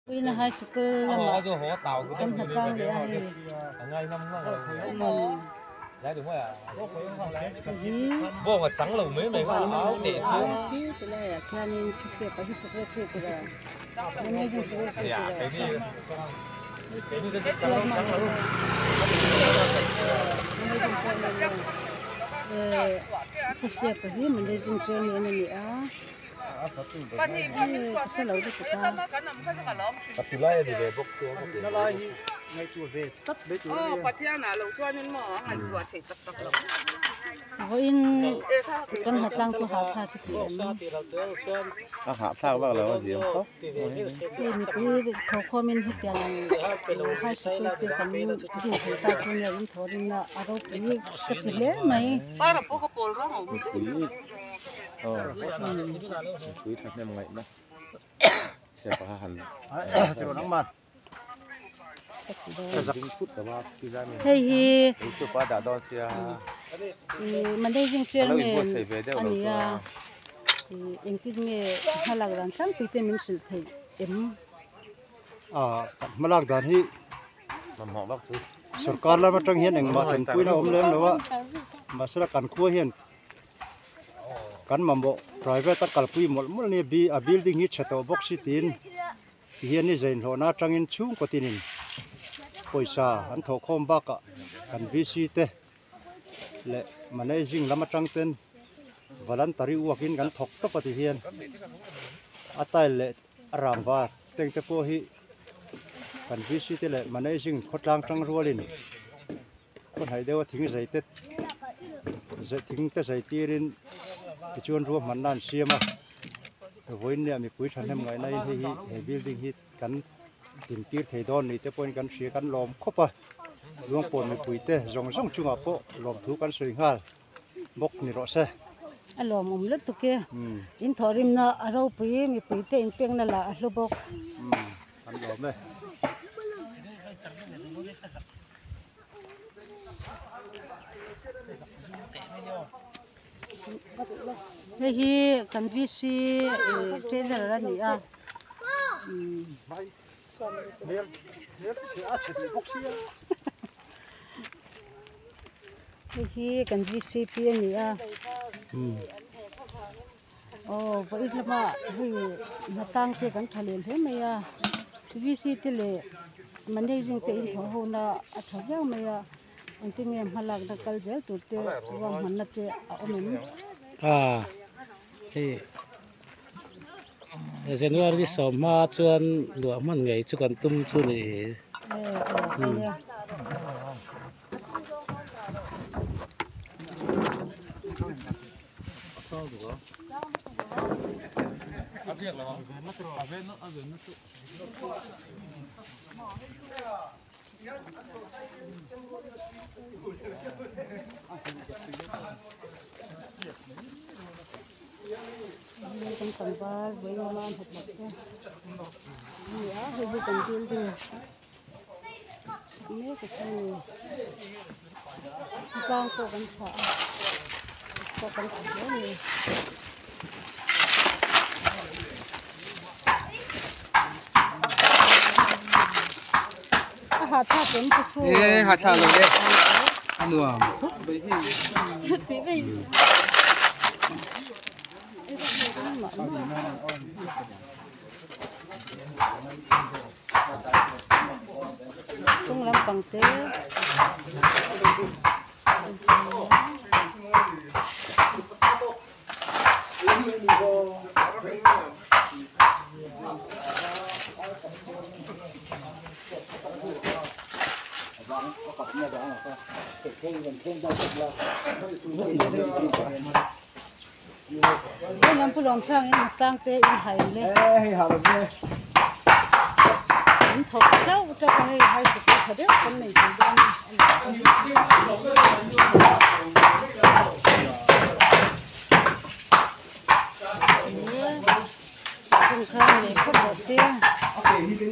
Puina high school lamah kan hmu tlang leh a hei ti laiah khianin thusiak a hi secretary tura managing secretary tura chairman managing chairman thusiak hi managing chairman a ni a. Vawiin kan hnatlang chu hah thlak a si em? A hah thlak vak lo a ziam khawp. Hei mipui tho khawmin hetiang high school te kan din thei ta chu nia in thawhrimna a ropui ka ti hle mai. Mipui Mipui thahnem ngaihna siapa kha han Hei hi pa dah dawn sia managing chairman a ni a engtin nge hmalak dan tlangpui te min hrilh theih em? Hmalak dan hi sorkar lam atang hian engmah tanpuina a awm lem lo a mahsela kan khua hian kan mamawh private a kalpui mawlh mawlh nia bi a building hi chhe tawh bawk si tiin ti hian ni zain hlawhna atangin chhungkaw tinin pawisa an thawh khawm bakah kan VC te leh managing lam atang ten voluntary work in kan thawk tawp a ti hian a tile leh a rangva teng te pawh hi kan VC te leh managing khawtlang tang rualin Khawnhaih deuha thing zai te thing te zai tirin tichuan ruahmanna an siam a vawiin leh mipui thahnem ngaihna in hei hi he building hi kan din tir thei dawn ni te pawhin kan hria kan lawm khawp a luangpawn mipui te zawng zawng chungah pawh lawmthu kan sawi nghal bawk ni rawh se. A lawmawm lutuk e in thawhrimna a ropui mipui te inpekna lah a hlu bawk. An lawm e. Hei hi kan VC treasurer a ni a hei hi kan VCP a ni a aw vawiin lama hei hnatang te kan tha leh hle mai a VC te leh managing te inthawh ho na a tha viau mai a engtin nge hmalak na kal zel tur te ruahmanna te a awm em? A hei January sawmhma chuan luah hman ngei chu kan tum chu ni hi. Kan tlangval vawi lama an hawp te a ni a hei hi kan building mek a chu a ni tlang pawh kan thlah a pawh kan thlah hle a ni. A hahthlak em chu chu. E hahthlak lo e a nuam. Chung lampang te. Hei lam pulawm changin tlang te in hai le. In thawk chauh chauh a hei hai chu tha deuh kan nei thei dawn a ni. Kawngkhar leh phawt rawh se.